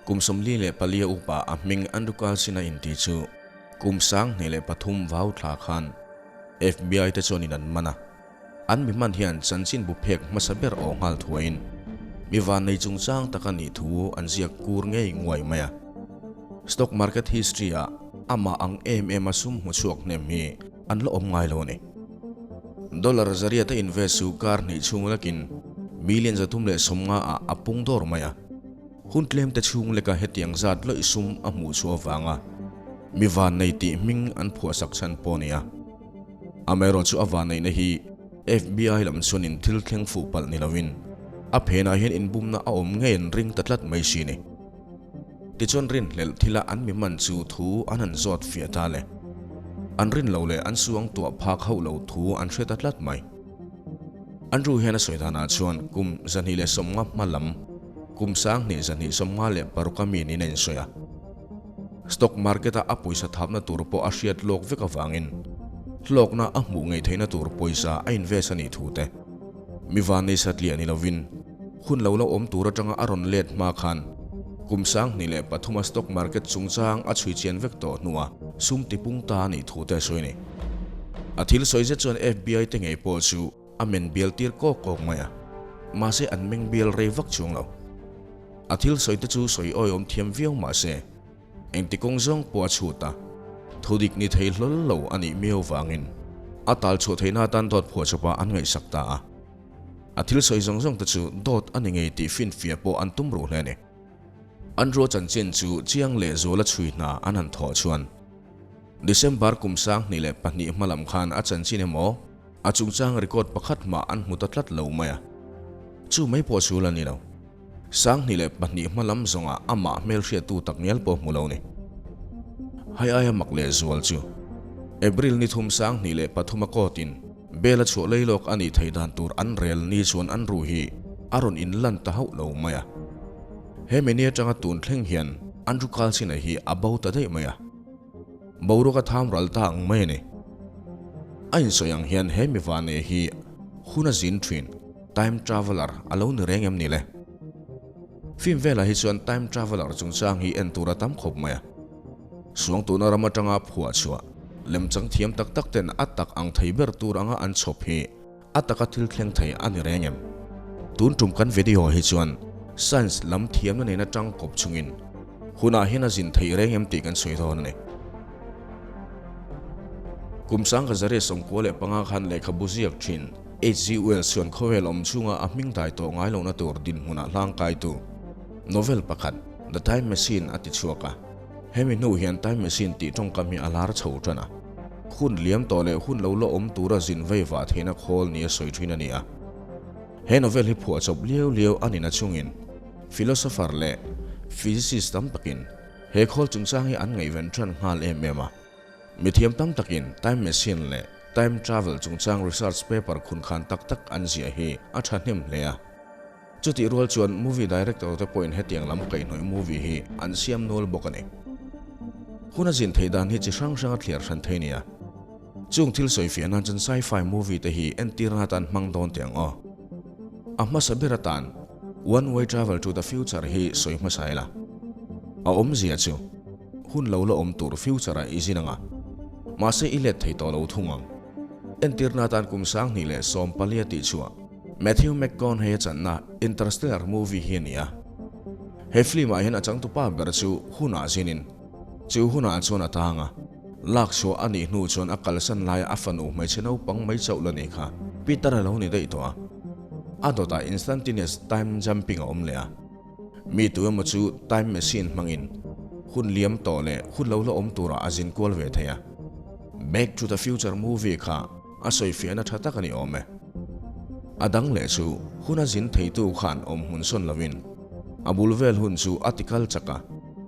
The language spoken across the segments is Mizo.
Kum 44 a upa a hming Andrew Carlsson a inti chu kum 2003 vau thla khan FBI te chuanin an man a. An mi hman hian chanchinbu phek hmasa ber aw nghal thuaiin mi vannei chungchang tak a nih thu an ziak kur ngei nguai mai a. Stock market history ah amah ang em em a sum hmu chhuak hnem hi an la awm ngai lo a ni. Dollar zariat a invest chu kar hnih chhung lakin million 350 ah a pung dawr mai a. Hun tlemte chhung leka hetiang zat lawih sum a hmuh chhuah avanga mi vannei tih hming an phuahsak chhan pawh a ni a. Amaherawh chu a vanneihna hi FBI lam chuanin thil thleng fuh palh ni lovin a phenah hian inbumna a awm ngei an ring ta tlat mai si ni. Tichuan rinhlelh thila an mi hman chu thu an han zawt fiah ta le. An rin lo leh an suang tuah phak hauh lo thu an hre ta tlat mai. Andrew hian a sawi danah chuan kum 250 hma lam kum 2256 a mi niin a insawi a. Stock market-a a pawisa thapna tur pawh a hriat lawk vek avangin hlawkna a hmuh ngei theihna tur pawisa a invest a nih thu te, mi vannei satliah ni lovin hun lo la awm tur atanga a rawn let hma khan kum 2003 a stock market chungchang a chhui chian vek tawh hnua sum tipung ta a nih thu te a sawi a ni. A thil sawi zet chuan FBI te ngei pawh chu a men bial tir kawk kawk mai a, mahse an meng bial rei vak chuang lo. A thil sawi te chu sawi awiawm thiam viau mah se, engti kawng zawng pawh a chhut a, thu dik ni thei hlawl lo a nih miau vangin a tal chhuah theihna atan dawt phuah chawpah an ngaihsak ta a. A thil sawi zawng zawng te chu dawt a ni ngei tih finfiah pawh an tum ruh hle a ni. Andrew chanchin chu chiang leh zuala chhui hna an han thawh chuan December kum 2002 hma lam khan a chanchin emaw, A chungchang record pakhat mah an hmu ta tlat lo mai a, chu mai pawh chu la ni lo. 2002 hma lam zawngah amah hmelhriattu tak ngial pawh hmu lo ni. Hai aia mak leh zual chu April ni thum 2003 a court in bail a chhuah lei lawk a nih theih dan tur an rel ni chuan an ru hi a rawn inlan ta hauh lo mai a. He mini atanga tun thleng hian Andrew Carlsson-a hi a bo ta daih mai a. Boruak a tham ral ta ang mai a ni. A insawi ang hian he mi vane hi hun a zin thin, time traveller, a lo ni reng em ni le? Film velah hi chuan time traveller chungchang hi en tur a tam khawp mai a. Suangtuna ram atanga phuah chhuah, lemchang thiam tak tak ten a tak ang thei ber tur anga an chhawp hi a taka thil thleng thei a ni reng em? Tun tum kan video hi chuan science lam thiamna nena tang kawp chungin hunah hian a zin thei reng em tih kan sawi dawn a ni. Kum 1995 khan lehkhabu ziak thin HG Wells chuan khawvel awm chhunga a hming dai tawh ngai lohna tur dinhmunah hlangkaitu novel pakhat The Time Machine a ti chhuak a. Hemi hnu hian Time Machine tih tawngkam hi a lar chho tan a. Hun liam tawh leh hun lo la awm tura zin vei vah theihna khawl nia sawi thin a ni a. He novel hi phuah chawp liau liau a nina chungin philosopher leh physicist tam takin he khawl chungchang hi an ngaihven tan nghal em em a. Mithiam tam takin time machine leh time travel chungchang research paper khunkhan tak tak an ziah hi a thahnem hle a. Chutih rual chuan movie director te pawhin hetiang lam kaihhnawih movie hi an siam nual bawk a ni. Hun a zin theih dan hi chi hrang hrang a thliar hran thei nia. Chung thil sawi fiah nan chuan sci-fi movie te hi entirna atan hmang dawn teh ang aw. A hmasa ber atan One Way Travel to the Future hi sawi hmasa ila. A awmzia chu hun lo la awm tur future ah i zin anga mahse i let thei tawh lo thung ang. Entirna atan kum 2014 tih chhuah Matthew McConaughey a channa Interstellar movie hi a ni a. He film ah hian a changtupa ber chu hunah zinin chu hunah chuan a tang a. Lak chhuah a nih hnu chuan a kalsan laia a fanu hmeichhe naupang mai chauh la ni kha Peter a lo ni daih tawh a. A dawtah instantaneous time jumping a awm leh a. Mi tu emaw chu time machine hmangin hun liam tawh leh hun lo la awm turah a zin kual ve thei a. Back to the Future movie kha a sawifiahna tha tak a ni awm e. A dang leh chu hun a zin theitu khan awm hmun sawn lovin a bul vel hun chu a ti kal chak a.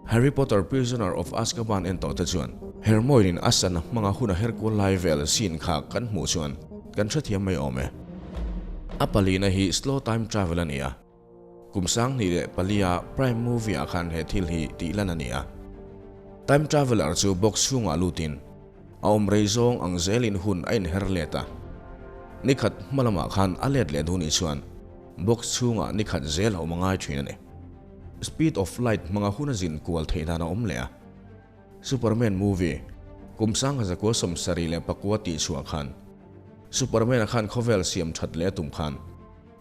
Harry Potter Prisoner of Azkaban en tawh te chuan Hermione in a sana hmanga hun a her kual lai vel scene kha kan hmuh chuan kan hrethiam mai awm e. A palina hi slow time travel a ni a. Kum 2004 a Prime movie ah khan he thil hi tih lan a ni a. Time traveler chu box chhungah lutin a awm rei zawng ang zelin hun a inher let a. Nikhat hma lamah khan a let leh duh nih chuan box chhungah nikhat zel a awm a ngai thin a ni. Speed of light hmanga hun a zin kual theih dan a awm leh a. Superman movie, kum 1974 tih chhuah khan, Superman-a khan khawvel siam that leh a tum khan,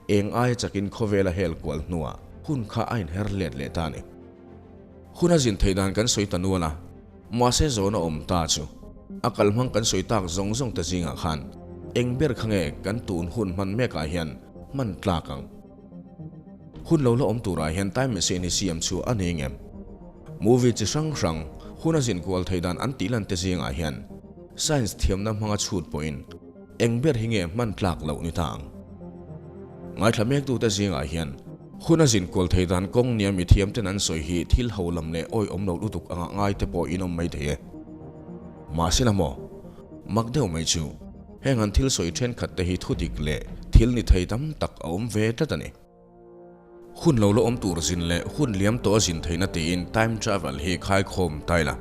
eng aia chakin khawvel a hel kual hnuah hun kha a inher let leh ta a ni. Hun a zin theih dan kan sawi ta nual a, mahse zawn a awm ta chu a kalhmang kan sawi tak zawng zawng te zingah khan eng ber kha nge kan tun hun hman mekah hian hman tlak ang? Hun lo la awm turah hian time machine hi siam chu a ni ngem? Movie chi hrang hrang hun a zin kual theih dan an tih lan te zingah hian science thiamna hmanga chhut pawhin eng ber hi nge hman tlak loh ni ta ang? Ngaithla mektute zingah hian hun a zin kual theih dan kawng nia mi thiamten an sawi hi thil ho lam leh awihawm lo lutuk anga ngai te pawh in awm mai thei e. Mahse la maw? Mak deuh mai chu. Heng an thil sawi thenkhat te hi thudik leh thil ni thei tam tak a awm ve tlat a ni. Hun lo la awm tur zin leh hun liam tawh a zin theihna tiin time travel hi khaikhawm ta ila.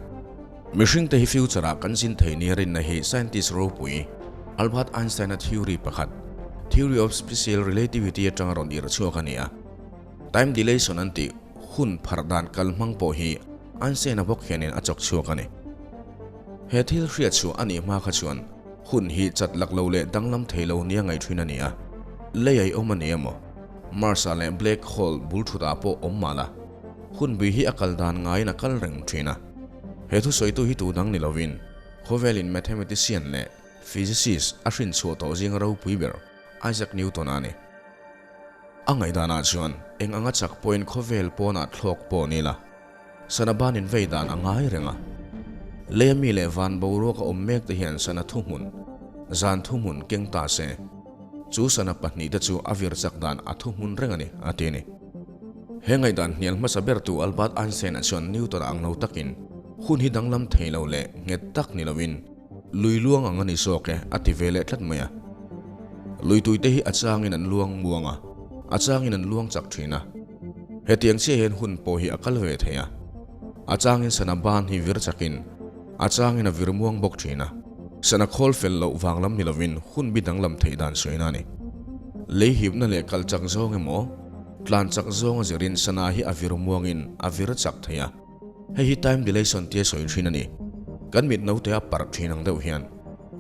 Mihring te hi future ah kan zin thei nia rinna hi scientist ropui Albert Einstein-a theory pakhat, Theory of Special Relativity atanga rawn irh chhuak a ni a. Time dilation an tih hun pharh dan kal hmang pawh hi Einstein-a bawk hianin a chawk chhuak a ni. He thil hriat chhuah a nih hma kha chuan hun hi chat lak lo leh danglam thei lo nia ngaih thin a ni a. Lei ai awm a ni emaw, Mars-ah leh Black Hole bul thutah pawh awm mah la, hun bui hi a kal dan ngaiin a kal reng thin a. He thusawitu hi tu dang ni lovin khawvelin mathematician leh physicist a hrinchhuah tawh zinga ropui ber Isaac Newton-a a ni. A ngaihdanah chuan eng anga chak pawhin khawvel pawnah thlawk pawh ni la, sana banin vei dan a ngai reng a. Leia mi leh van boruak a awm mek te hian sana thuhmun, zan thuhmun keng ta se, chu sana pahnihte chu a vir chak dan a thuhmun reng a ni, a ti a ni. He ngaihdan hnial hmasa bertu Albert Einstein-a chuan Newton-a ang lo takin hun hi danglam thei lo leh nghet tak ni loin, Lui luang ang a ni zawk e, a ti ve leh tlat mai a. Lui tuite hi a changin an luang muang a, a changin an luang chak thin a. Hetiang chiah hian hun pawh hi a kal ve thei a. A changin sana ban hi vir chakin, a changin a vir muang bawk thin a. Sana khawl fel loh vang lam ni lovin hun bi danglam theih dan sawina a ni. Lei hipna leh kal chak zawng emaw, tlan chak zawng a zirin sana hi a vir muangin a vir chak thei a. Hei hi time dilation tia sawi thin a ni. Kan mit naute a parh thin ang deuh hian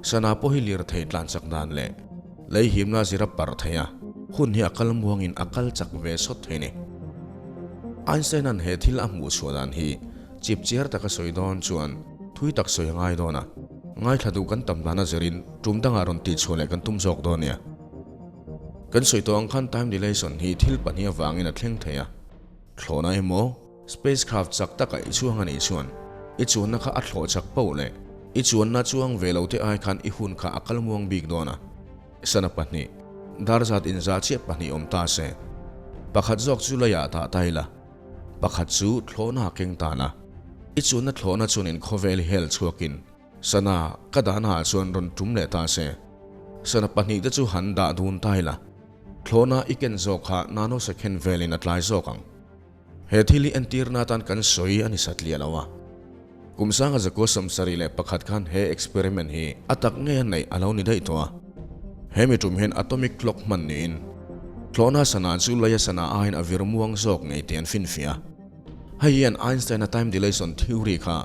sana pawh hi lirthei tlan chak dan leh lei himna zir a parh thei a, hun hi a kal muangin a kal chak ve sawt thei a ni. Einstein-a'n he thil a hmuh chhuah dan hi chip chiar taka sawi dawn chuan thui tak sawi a ngai dawn a, ngaithla duh kan tam dan a zirin tum dangah rawn tihchhuah leh kan tum zawk dawn nia. Kan sawi tawh ang khan time dilation hi thil pahnih avangin a thleng thei a, thlawhna emaw, Spacecraft chak taka i chuang a nih chuan i chuanna kha a thlawh chak poh leh i chuanna chuang ve lo te ai khan i hun kha a kal muang bik dawn a. Sana pahnih, dar zat inzah chiah pahnih awm ta se. Pakhat zawk chu leiah dah ta ila, pakhat chu thlawhna a keng tan a. I chuanna thlawhna chuanin khawvel hi hel chhuakin sana ka dahnaah chuan rawn tum leh ta se. Sana pahnih te chu han dah dun ta ila, thlawhna i ken zawk kha nanosecond velin a tlai zawk ang. He thil hi entirna atan kan sawi a ni satliah lo a. Kum sanga zakua 71 khan he experiment hi a tak ngei a neih a lo ni daih tawh a. He mi tum hian atomic clock hman niin thlawhna sana chu leia sana aiin a vir muang zawk ngei tih an finfiah a. Hei hian Einstein-a time dilation theory kha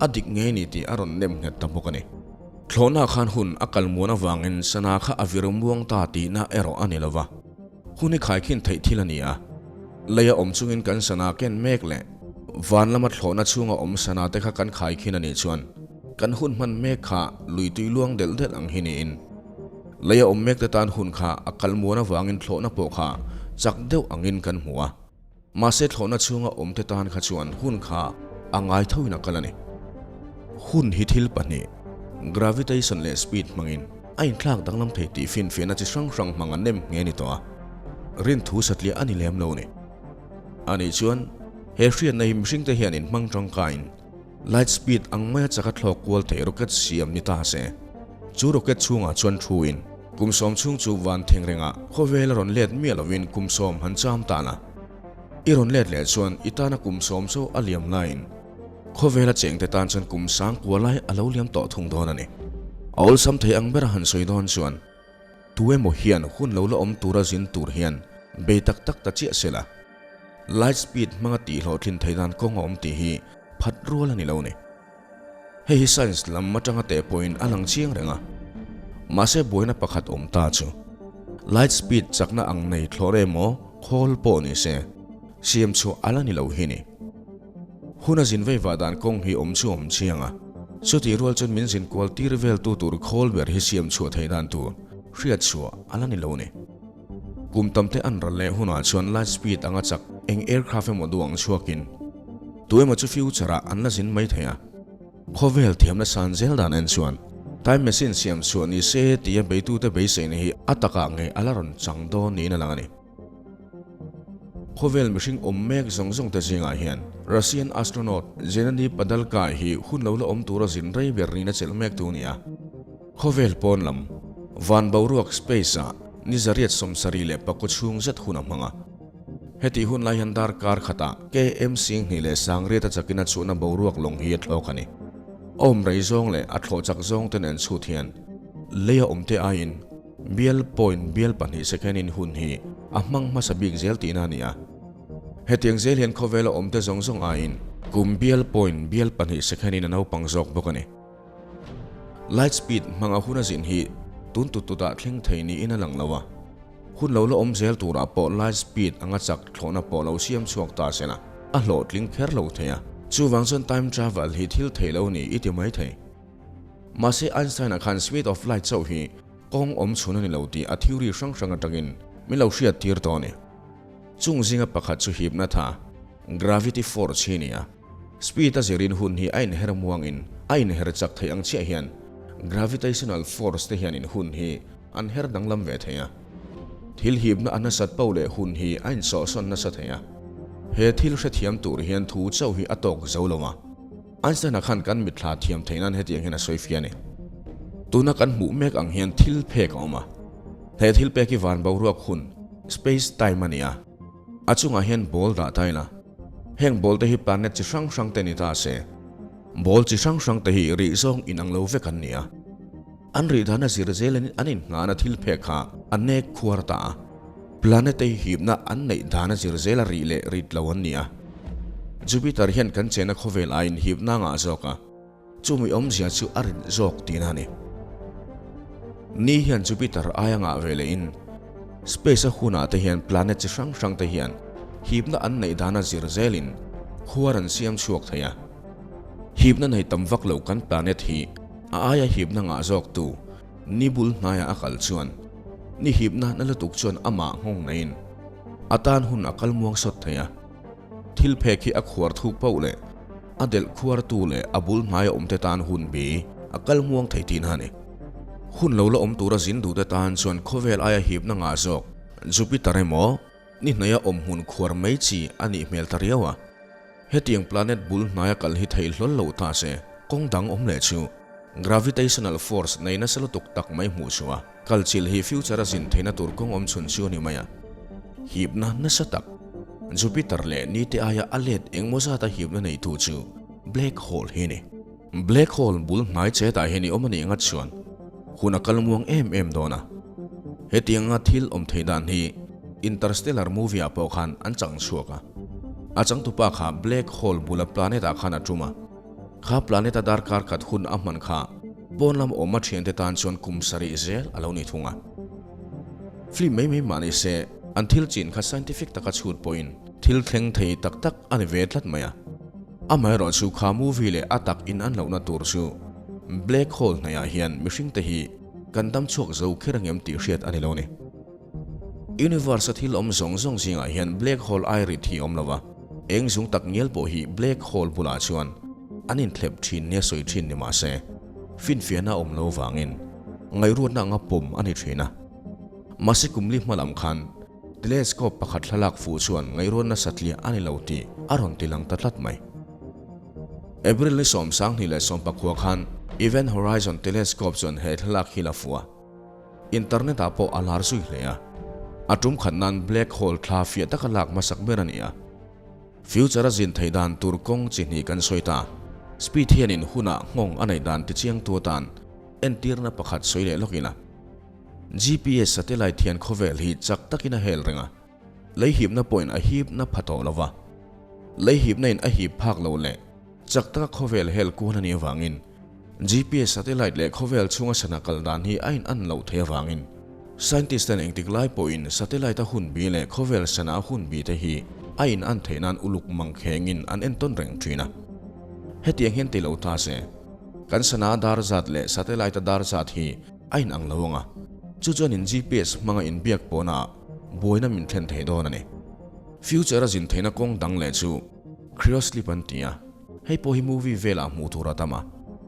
a dik ngei ni tih a rawn nem nghet ta bawk a ni. Thlawhna khan hun a kal muan avangin sana kha a vir muang ta tihna erawh a ni lo va. Hun hi khaikhin theih thil a ni a, leia awm chungin kan sana ken mek leh van lama thlawhna chhunga awm sana te kha kan khaikhin a nih chuan kan hun hman mek kha lui tui luang delh delh ang hi niin leia awm mek te tan hun kha a kal muan avangin thlawhna pawh kha chak deuh angin kan hmu a. Mahse thlawhna chhunga awmte tan kha chuan hun kha a ngai thoin a kal a ni. Hun hi thil pahnih, gravitation leh speed hmangin a inthlak danglam thei tih finfiahna chi hrang hrang hmang an nem nghe ni tawh a, rinthu satliah a ni lem lo a ni. Anih chuan he hriatna hi mihringte hian inhmang tangkaiin light speed ang maia chaka thlawk kual thei rocket siam ni ta se, chu rocket chhungah chuan thuin kum sawm chhung chu van theng rengah khawvel a rawn let miah lovin kum sawm han cham tan a. I rawn let leh chuan i tana kum sawm chu a liam laiin khawvela chengte tan chuan kum sang kua lai a lo liam tawh thung dawn a ni. A awlsam thei ang bera han sawi dawn chuan tu emaw hian hun lo la awm tura zin tur hian bei tak tak ta chiah se la. Light speed hmanga tih hlawhtlin theih dan kawng a awm tih hi phat rual a ni lo ni. Hei hi science lam atanga teh pawhin a lang chiang reng a. Mahse buaina pakhat awm ta chu light speed chakna ang nei thlawr emaw khawl pawh ni se siam chhuah a la ni lo hi ni. Hun a zin vei vah dan kawng hi awm chu awm chiang a, chutih rual chuan min zin kual tir vel tu tur khawl ber hi siam chhuah theih dan tur hriat chhuah a la ni lo ni. Kum tam te an ral leh hunah chuan light speed anga chak eng aircraft emaw duang chhuakin tu emaw chu future ah an la zin mai thei a. Khawvel thiamna san zel dan en chuan time machine siam chhuah ni se tia beitute beiseina hi a takah ngei a la rawn chang dawn niin a lang a ni. Khawvel mihring awm mek zawng zawng te zingah hian Russian astronaut Gennady Padalka hi hun lo la awm tura zin rei ber niin a chelh mek tu a ni a. Khawvel pawn lam, van boruak space ah ni 874 chhung zet hun a hmang a. Hetih hun lai hian darkar khatah KM 28 a chakin a chhuahna boruak lawng hi a thlawk a ni. A awm rei zawng leh a thlawh chak zawng te nen chhut hian lei a awm te aiin bial point bial pahnih second in hun hi a hmang hmasa bik zel tihna a ni a. Hetiang zel hian khawvel a awm te zawng zawng aiin kum bial point bial pahnih second in a naupang zawk bawk a ni. Light speed hmanga hun a zin hi tun tut tutah thleng thei niin a lang lo a, hun lo la awm zel turah pawh light speed anga chak thlawhna pawh lo siam chhuak ta se la, a hlawhtling kher lo thei a. Chuvang chuan time travel hi thil theih lo ni i ti mai thei. Mahse Einstein-a khan speed of light chauh hi kawng awm chhun a ni lo tih a theory hrang hrang atangin min lo hriat tir tawh a ni. Chung zinga pakhat chu hipna tha, gravity force hi a ni a. Speed a zirin hun hi a inher muangin a inher chak theih ang chiah hian gravitational force te hianin hun hi an her danglam ve thei a. Thil hipna a nasat poh leh hun hi a insawhsawn nasa thei a. He thil hrethiam tur hian thu chauh hi a tawk zo lo a. Einstein-a khan kan mitthla thiam theih nan hetiang hian a sawi fia a ni. Tuna kan hmuh mek ang hian thil phek a awm a. He thil pek hi van boruak hun, space time, a ni a. A chungah hian ball dah ta ila. Heng ball te hi planet chi hrang hrang te ni ta se. Ball chi hrang hrang te hi rih zawng inang lo vek an ni a. An rih dana zir zelin an inngahna thil phek kha a nek khuar ta a. Planet te hi hipna an neih dana zir zela rih leh rit lo an ni a. Jupiter hian kan chena khawvel aiin hipna ngah zawk a. Chumi awmzia chu a rit zawk tihna a ni. Ni hian Jupiter aia ngah ve lehin space a hunah te hian planet chi hrang hrang te hian hipna an neih dana zir zelin khuar an siam chhuak thei a. Hipna nei tam vak lo kan planet hi a aia hipna ngah zawk tu ni bul hnaiah a kal chuan ni hipna na lutuk chuan amah nghawng neiin a tan hun a kal muang sawt thei a. Thil phek hi a khuar thuk pauh leh a delh khuartu leh a bul hnaia awmte tan hun bi a kal muang thei tihna a ni. Hun lo la awm tura zin duhte tan chuan khawvel aia hipna ngah zawk Jupiter emaw ni hnaia awm hmun khuar mai chi a nih hmel ta riau a. Hetiang planet bul hnaia kal hi theih hlawl lo ta se kawng dang awm leh chu gravitational force nei nasa lutuk tak mai hmuh chhuah a kal chilh hi future a zin theihna tur kawng awm chhun chu a ni mai a. Hipna nasa tak Jupiter leh ni te aia a let engmaw zata hipna neitu chu black hole hi a ni. Black hole bul hnai chetah hian i awm a nih ngat chuan hun a kal muang em em dawn a. Hetianga thil awm theih dan hi Interstellar movie ah pawh khan an chang chhuak a. A changtupa kha black hole bula planet ah khan a tum a. Kha planet a darkar khat hun a hman kha pawn lam awm a thiante tan chuan kum sarih zel a lo ni thung a. Film mai mai mah ni se, an thil chin kha scientific taka chhut pawhin thil thleng thei tak tak a ni ve tlat mai a. Amaherawh chu kha movie leh a tak in an lohna tur chu black hole hnaihah hian mihring te hi kan dam chhuak zo kher angem tih hriat a ni lo ni. Universe a thil awm zawng zawng zingah hian black hole ai rit hi awm lo va, eng zung tak ngial pawh hi black hole bulah chuan an inthlep thin nia sawi thin ni mah se, finfiahna awm lo vangin ngaihruatna anga pawm a ni thin a. Mahse kum li hma lam khan telescope pakhat thlalak fuh chuan ngaihruatna satliah a ni lo tih a rawn ti lang ta tlat mai. April ni 29 khan Event Horizon Telescope chuan he thlalak hi la fuh a. Internet ah pawh a lar zui hle a, a tum khat nan black hole thla fiah taka lak hmasak ber a ni a. Future a zin theih dan tur kawng chi hnih kan sawi ta. Speed hianin hunah nghawng a neih dan tichiangtu atan entirna pakhat sawi leh lawk ila. GPS satellite hian khawvel hi chak takin a hel reng a. Lei hipna pawhin a hipna pha tawh lo va. Lei hipna in a hip phak lo leh chak taka khawvel hel kual a nih avangin GPS satellite leh khawvel chhunga sana kal dan hi a in an loh theih avangin scientist ten engtik lai pawhin satellite a hun bi leh khawvel sana a hun bi te hi a in an theih nan uluk mang khengin an entawn reng thin a. Hetiang hian ti lo ta se, kan sana a dar zat leh satellite a dar zat hi a in ang lo ang a, chu chuan in GPS hmanga inbiak pawhna ah buaina min thlen thei dawn a ni. Future a zin theihna kawng dang leh chu Cryosleep an ti a, hei pawh hi movie velah hmuh tur a tam a.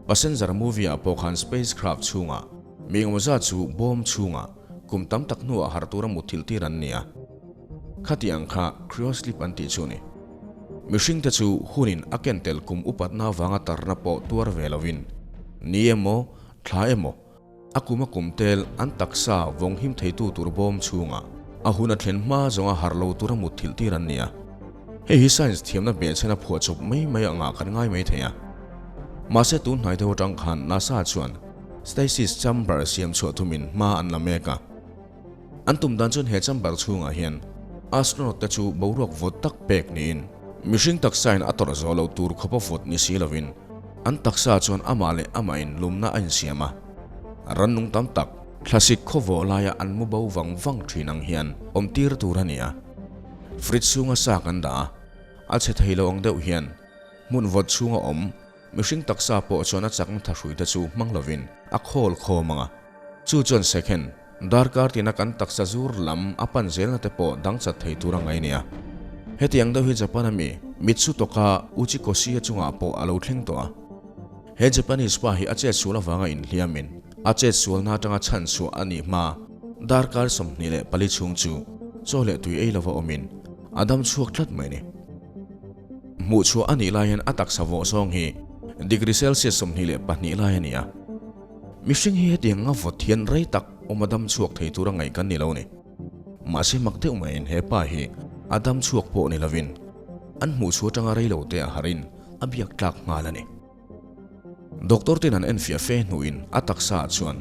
Passenger movie ah pawh khan spacecraft chhungah mi engemaw zat chu bawm chhungah kum tam tak hnuah harh tura mutthilh tir an ni a. Khati ang kha Cryosleep an tih chu a ni. Mihringte chu hunin a ken tel kum upatna avanga tarna pawh tuar ve lovin ni emaw thla emaw A kum a kum tel an taksa vawng him theitu tur bawm chhungah a hun a thlen hma zawnga harh lo tura mut thilh tir an ni a. Hei hi science thiamna behchhen a phuah chawp mai mai angah kan ngai mai thei a. Mahse tun hnai deuh atang khan NASA chuan stasis chamber siam chhuah thumin hma an la mek a. An tum dan chuan he chamber chhungah hian astronaut te chu boruak vawt tak pek niin mihring taksain a tawrh zawh loh tur khawpa vawt ni si lovin an taksa chuan amah leh amahin lumna a insiam a. Rannung tam tak thlasik khawvawh laia an mu bo vang vang thin ang hian awm tir tur a ni a. Fridge chhunga sa kan dah a, a chhe thei lo ang deuh hian hmun vawt chhunga awm mihring taksa pawh chuan a chakna thahrui te chu hmang lovin a khawl khawm ang a. Chu chuan second, darkar tina kan taksa zur lam a pan zelna te pawh dang chat thei tur a ngai nia. Hetiang deuh hi Japan ami Mitsutoka Uchikoshi-a chungah pawh a lo thleng tawh a. He Japanese pa hi a chetsual avanga inhliamin a chetsualna atanga chhanchhuah a nih hma darkar 24 chhung chu chaw leh tui ei lova awmin a dam chhuak tlat mai ni. Hmuhchhuah a nih lai hian a taksa vawh zawng hi degree Celsius 22 lai a ni a. Mihring hi hetiang anga vawt hian rei tak awm a dam chhuak thei tura ngaih kan ni lo ni. Mahse mak deuh maiin he pa hi a dam chhuak pawh ni lovin an hmuh chhuah atanga rei lo te a harin a biak tlak nghal a ni. Doctor ten an enfiah fe hnuin a taksa ah chuan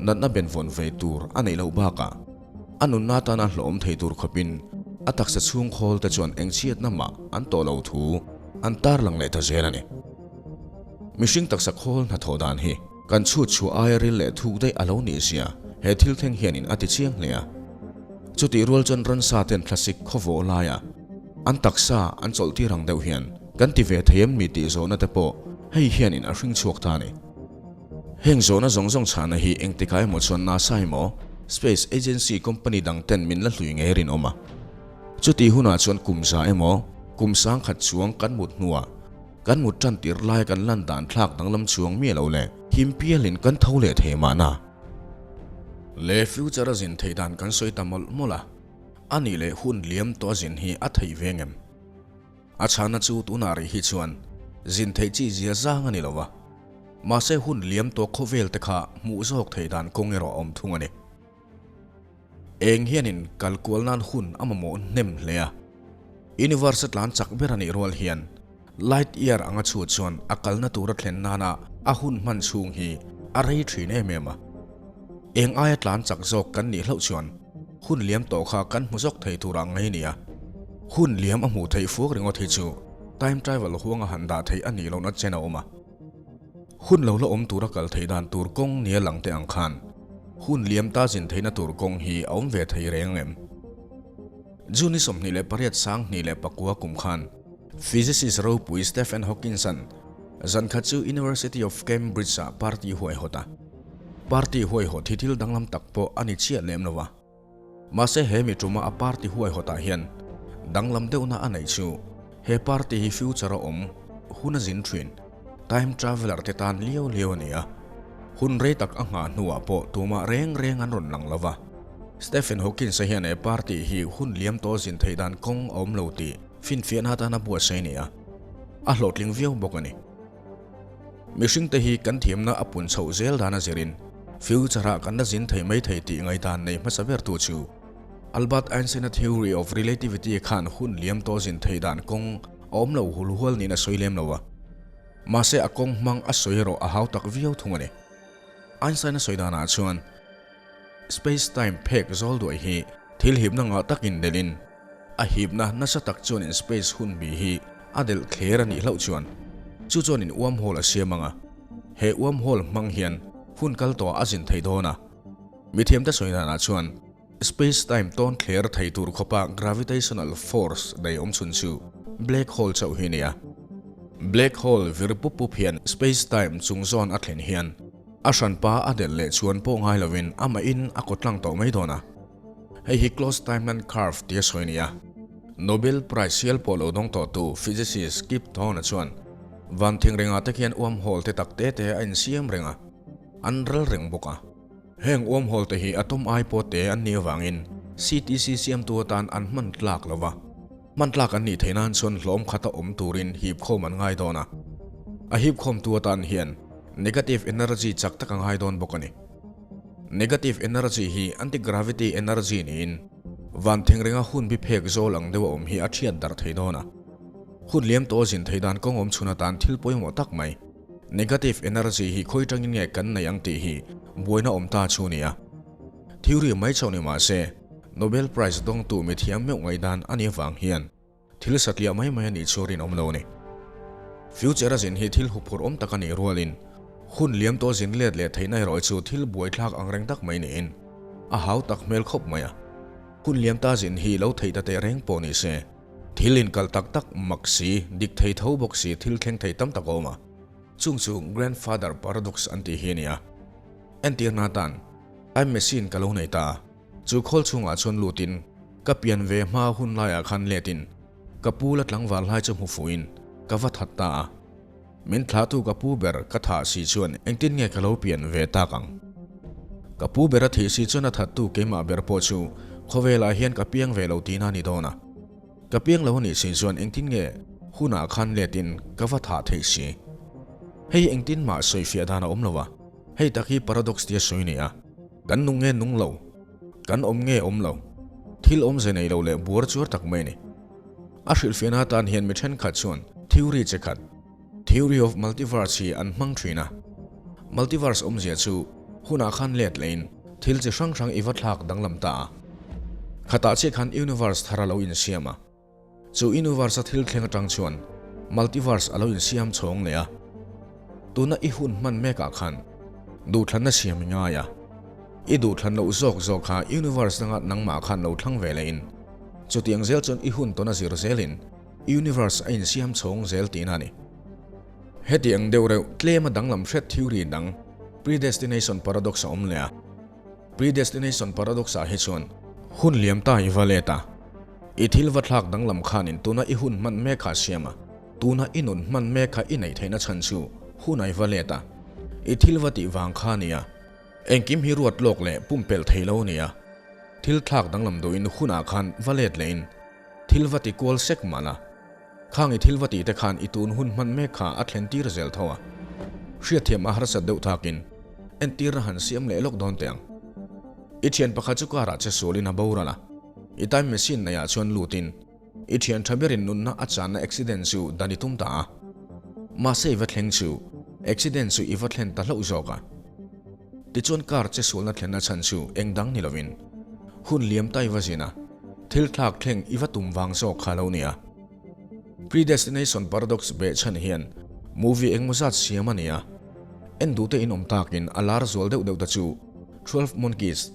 natna benvawn ve tur a neih loh bakah a nunna atana hlawhawm thei tur khawpin a taksa chhung khawl te chuan engchhiatna mah an tawh lo thu an tarlang leh ta zel a ni. Mihring taksa khawl hnathawh dan hi kan chhut chhuah aia ril leh thuk daih a lo nih zia he thil thleng hianin a ti chiang hle a. Chutih rual chuan ransa ten thlasik khawvawh laia an taksa an chawlh tir ang deuh hian kan ti ve thei em mi tih zawhna te pawh hei hianin a hring chhuak ta a ni. Heng zawhna zawng zawng chhahna hi engtikah emaw chuan NASA emaw Space Agency company dang ten min la hlui ngei rinawm a. Chutih hunah chuan kum za emaw kum sangkhat chuang kan mut hnuah Kan mut tan tir lai kan lan dan thlak danglam chuang miah lo le. Him pialin kan tho leh thei mahna. Le future a zin theih dan kan sawi ta mawlh mawlh a, a nih leh hun liam tawh a zin hi a theih ve ngem? A chhana chu tunah rih hi chuan zin theih chi zia zang a ni lo va, mahse hun liam tawh khawvel te kha hmuh zawk theih dan kawng erawh a awm thung a ni. Eng hianin kal kual nan hun a mamawh hnem hle a, Universe a tlan chak ber a nih rual hian light year anga chhut chuan a kalna tura thlen nana a hun hman chhung hi a rei thin em em a. Eng aia tlan chak zawk kan nih hlauh chuan hun liam tawh kha kan hmu zawk thei tur ang ngei nia. Hun liam a hmuh theih fuak ringawt hi chu time travel huanga han dah theih a nih lohna chen a awm a. Hun lo la awm tura kal theih dan tur kawng nia lang te ang khan hun liam ta zin theihna tur kawng hi a awm ve thei reng em? June ni 28 2009 kum khan physicist ropui Stephen Hawkins-a'n zan khat chu University of Cambridge-ah party huaihawt a. Party huaihawt hi thil danglam tak pawh a ni chiah lem lo a. Mahse he mi tuma a party huaihawtah hian danglam deuhna a neih chu he party hi future a awm hun a zin thin, time traveller te tan liau liau a ni a. Hun rei tak a nghah hnuah pawh tumah reng reng an rawn lang lo va. Stephen Hawkins-a hian he party hi hun liam tawh zin theih dan kawng a awm lo tih finfiahna atana buatsaih a ni a, a hlawhtling viau bawk a ni. Mihringte hi kan thiamna a pun chhoh zel dan a zirin future-ah kan la zin thei mai thei tih ngaihdan nei hmasa bertu chu Albert Einstein-a theory of relativity khan hun liam tawh zin theih dan kawng a awm lo hul hual niin a sawi lem lo a. Mahse a kawng hmang a sawi erawh a hau tak viau thung a ni. Einstein-a sawi danah chuan space-time phek zawl duai hi thil hipna ngah takin delhin. A hipna nasa tak chuanin space hun bi hi a delh thler a nih hlauh chuan chu chuanin wormhole a siam ang a, he wormhole hmang hian hun kal tawhah a zin thei dawn a. Mithiamte sawi danah chuan space-time tawn thler thei tur khawpa gravitational force nei awm chhun chu black hole chauh hi a ni a. Black hole vir pup pup hian space-time chung zawn a thlen hian a hranpa a delh leh chuan pawh ngai lovin amahin a kawtlang tawh mai dawn a. Hei hi closed timeline curve tia sawi a ni a. Nobel Prize sial pawh lo dawng tawhtu physicist Kip Thorne chuan van thing rengah te khian wormhole te tak te te a insiam reng a, an ral reng bawk a. Heng wormhole te hi atom ai pawh te an nih avangin CTC siamtu atan an hman tlak lo va. Hman tlak an nih theih nan chuan hlawm khata awm turin hipkhawm an ngai dawn a. A hipkhawmtu atan hian negative energy chak tak a ngai dawn bawk a ni. Negative energy hi anti-gravity energy niin van thingrenga hun bi phek zawl ang deuh a awm hi a thiat darh thei dawn a. Hun liam tawh zin thei dan kawng awm chhun atan thil pawimawh tak mai, negative energy hi khawi tangin nge kan nei ang tih hi buaina awm ta chu a ni a. Theory mai chauh ni mah se, Nobel Prize dawngtu mithiam meuh ngaihdan a nih avang hian, Thil satliah mai mai a nih chu rinawm lo a ni. Future a zin hi thil huphurh awm tak a nih rualin hun liam tawh zin let leh theihna erawh chu thil buaithlak ang reng tak mai niin a hau tak hmel khawp mai a. Hun liam ta zin hi lo theih ta teh reng pawh ni se, thil inkal tak tak mak si, dik thei tho bawk si thil thleng thei tam tak a awm a. Chung chu Grandfather Paradox an tih hi a ni a. Entirna atan, Time machine ka lo nei ta a. Chu khawl chhungah chuan lutin ka pian ve hma hun laiah khan letin ka pu la tlangval lai chu hmu fuhin ka va that ta a. Min thlahtu ka pu ber ka thah si chuan engtin nge ka lo pian ve tak ang? Ka pu ber a thih si chuan a thattu keimah ber pawh chu khawvelah hian ka piang ve lo tihna a ni dawn a. Ka piang lo a nih si chuan engtin nge hunah khan letin ka va thah theih si? Hei engtin mah sawifiah dan a awm lo a, hei tak hi paradox tia sawi a ni a. Kan nung nge nung lo? Kan awm nge awm lo? Thil awmze nei lo leh buar chuar tak mai a ni. A hrilhfiahna atan hian mi thenkhat chuan theory che khat, Theory of Multiverse hi an hmang thin a. Multiverse awmzia chu hunah khan let lehin thil chi hrang hrang i va thlak danglam ta a. Khatah chiah khan universe thar a lo insiam a. Chu universe a thil thleng atang chuan multiverse a lo insiam chhawng leh a. Tuna i hun hman mekah khan duhthlanna siam i ngai a. I duhthlan loh zawk zawk kha universe danga nangmah khan lo thlang ve lehin chutiang zel chuan i hun tawn a zir zelin universe a insiam chhawng zel tihna a ni. Heti ang deuh reuh tlema danglam hret theory dang predestination paradox a awm leh a. Predestination paradox ah hi chuan hun liam ta i va let a, i thil va thlak danglam khanin tuna i hun hman mek kha a siam a, tuna i nun hman mek kha i neih theihna chhan chu hun a i va let a, i thil va tih vang kha a ni a. Engkim hi ruat lawk leh pumpelh thei lo a ni a, thil thlak danglam duhin hunah khan va let lehin thil va ti kual sek mah la. Khang i thil va tih te khan i tun hun hman mek kha a thlen tir zel tho a. Hriatthiam a harsat deuh thakin entirna han siam leh lawk dawn teh ang. I thian pakhat chu car ah che sualin a boral a, i time machine neih ah chuan lutin i thian tha berin nunna a channa accident chu dan i tum ta a. Mahse i va thleng chu accident chu i va thlen ta hlauh zawk a. Tichuan car che sualna thlenna chhan chu eng dang ni lovin hun liam ta i va zin a, thil thlak thleng i va tum vang zawk kha lo nia. Predestination Paradox beh chhan hian movie engmaw zat siam a ni a, en duhte in awm takin a lar zual deuh deuh te chu 12 Monkeys,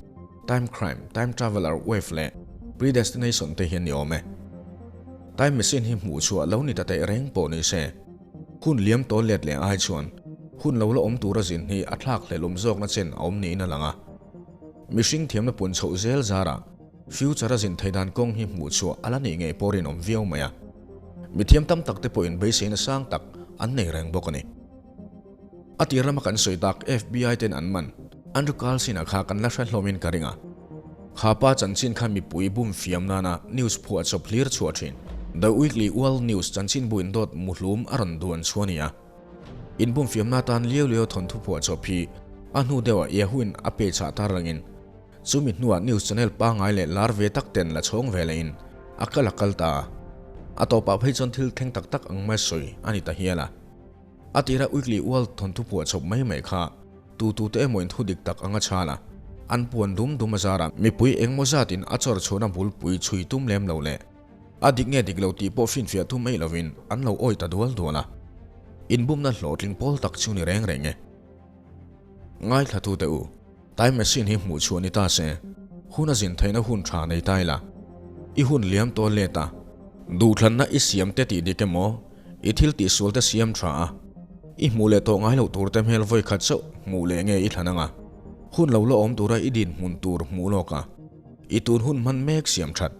Time Crime, Time Traveller Wave leh Predestination te hi an ni awm e. Time machine hi hmuh chhuah lo ni ta teh reng pawh ni se, hun liam tawl let leh ai chuan hun lo la awm tura zin hi a thlak hlelawm zawkna chen a awm niin a lang a. Mihring thiamna pun chhoh zel zarah Future a zin thei dan kawng hi hmuh chhuah a la nih ngei pawh rinawm viau mai a. Mithiam tam tak te pawhin beiseina sang tak an nei reng bawk a ni. A tir lama kan sawi tak FBI ten an man Andrew Carlson-a kha kan la hre hlawmin ka ring a. Kha pa chanchin kha mipui bum fiam nana news phuah chawp hlir chhuah thin. The Weekly World News chanchinbu indawt muhlum a rawn duan chu a ni a. Inbum fiamna atan liau liau thawnthu phuah chawp hi a hnu deuhah Yahoo-in a pe chah tar rangin Chumi hnuah news channel pangngai leh lar ve tak ten la chhawng ve lehin a kal a kal ta a. A tawpah phei chuan thil thleng tak tak ang mai sawi a ni ta hial a. A tira Weekly World thawnthu phuah chawp mai mai kha tu tu te emaw in thu dik tak ang a chhal a, an puan dum dum a zar a, mipui engmaw zatin a chawr chhuahna bulpui chhui tum lem lo leh. A dik nge dik lo tih pawh finfiah tum mai lovin an lo awi ta dual dual a. Inbumna hlawhtling pawl tak chu ni reng reng e. Ngaithlatute u, time machine hi hmuh chhuah ni ta se, hun a zin theihna hun tha nei ta ila, i hun liam tawh let a, duhthlanna i siam te tih dik emaw, i thil tihsual te siam tha a, i hmuh leh tawh ngai loh tur te hmel vawi khat chauh hmuh leh nge i thlan anga, hun lo la awm tura i dinhmun tur hmuh lawk a, i tun hun hman mek siam that.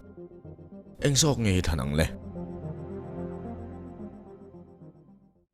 Eng zawk nge i thlan ang le?